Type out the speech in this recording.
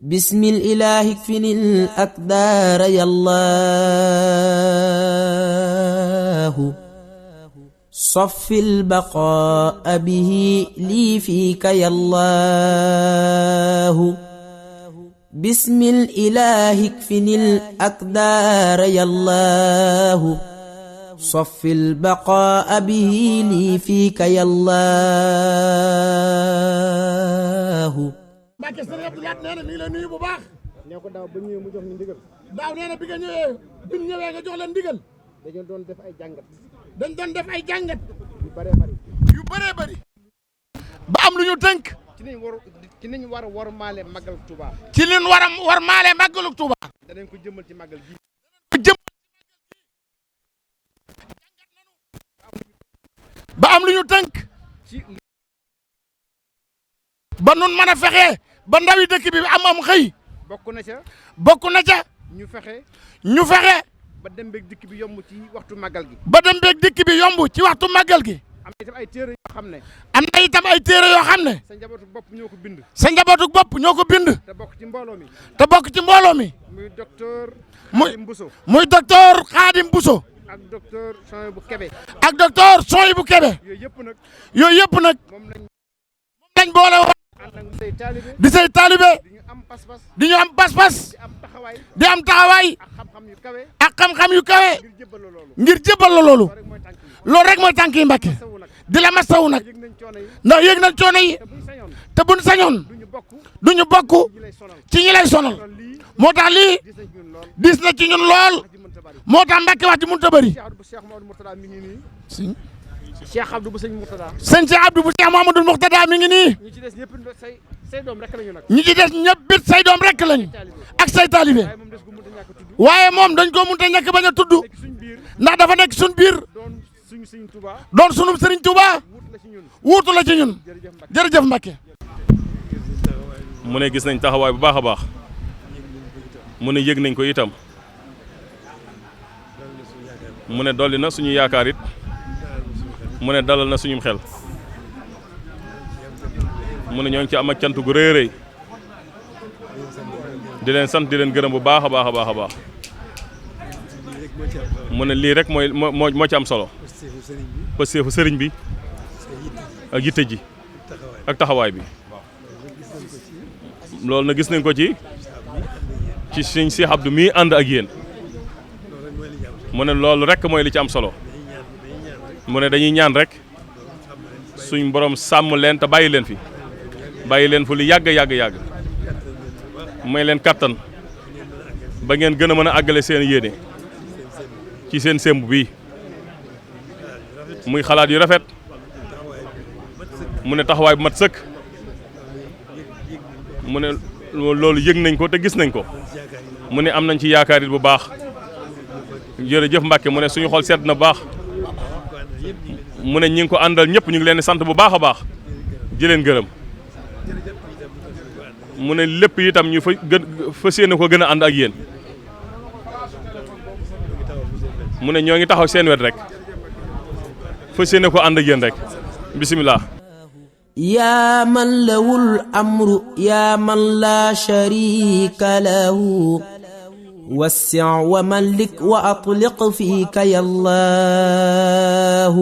بسم الإله اكفني الأكدار يا الله صف البقاء به لي فيك يا الله بسم الإله اكفني الأكدار يا الله صف البقاء به لي فيك يا الله Mbacke Sëriñ Abdou Lahad nee na mi ngi lay nuyu bu baax. nee ko daaw ba ñëwee mu jox ñu ndigal. daaw nee na bi nga ñëwee nga jox leen ndigal. dañu doon def ay jàngat. dañ doon def ay jàngat. yu bëree bëri. ba am lu ñu tënk. ci niñ war a war maale màggal Touba. ci liñ war a war maale màggalu Touba. danañ ko jëmmal ci màggal gi. ba am lu ñu tënk. ba nun mën a fexe ba ndawi dëkk bi am xëy. bokk na ca. ñu fexe. ba dem beeg dikk bi yomb ci waxtu màggal gi. ba dem beeg dikk bi yomb ci waxtu màggal gi. am na itam ay téere yoo xam ne. sa njabootu bopp ñoo ko bind. te bokk ci mbooloo mi. muy docteur. muy docteur Khadim Bousso. ak docteur Sohaibou Kébé. yooyu yëpp nag. moom lañ boole woon. di say taalibe. di ñu am pas-pas. di am taxawaay. ak xam-xam yu kawe. ngir jébbal la loolu. loolu rek mooy tànk yi Mbàkke. di la masawu nag. ndax yëg nañ coono yi. te buñ sañoon. du ñu bokk ci ñi lay sonal. moo tax lii diis na ci ñun lool. moo tax Mbàkke wax ji mënut a bëri. Cheikh Abdou bu sëñ Mourtada. Cheikh Abdou bu Cheikh Mouhamadoul Mourtada mi ngi nii. ñi ci des ñëpp say doom rek lañu nag. ñi ci des ñëpp it say doom rek lañu. ak say taalibe. waaye moom dañ ko mënut a ñàkk bañ a tudd. ndax dafa nekk suñ biir. doon sunu Sëriñ Tuuba. wuutu la ci ñun. jërëjëf Mbacke. mu ne gis nañ taxawaay bu baax a baax. mu ne yëg nañ ko itam. mu ne dolli na suñu yaakaar it. mu ne dalal na suñu xel. mu ne ñoo ngi ci am ak cant gu rëy rëy. di leen sant di leen gërëm bu baax a baax a baax a baax. mu ne lii rek moo ci am solo. pasteefu sëriñ bi ak yitte ji ak taxawaay bi. loolu na gis nañ ko ci sëñ Cheikh Abdou mii ànd ak yéen. mu ne loolu rek mooy li ci am solo. mu ne dañuy ñaan rek suñ borom sàmm leen te bàyyi leen fi lu yàgg may leen kattan ba ngeen gën a mën a àggale seen yéene ci seen sémb bi muy xalaat yu rafet. mu ne taxawaay bu mat sëkk. mu ne loolu yëg nañ ko te gis nañ ko. mu ne am nañ ci yaakaar it bu baax. jërëjëf Mbacke mu ne suñu xol sedd na bu baax. mu ne ñi ngi ko àndal ñëpp ñu ngi leen di sant bu baax a baax di leen gërëm. mu ne lépp itam ñu fas yéene ko gën a ànd ak yéen. mu ne ñoo ngi taxaw seen wet rek fas yéene ko ànd ak yéen rek bisimilah. yaa man lawul amru yaa man laa sharika lahu wasi' wa malik wa atliq fiika ya Allah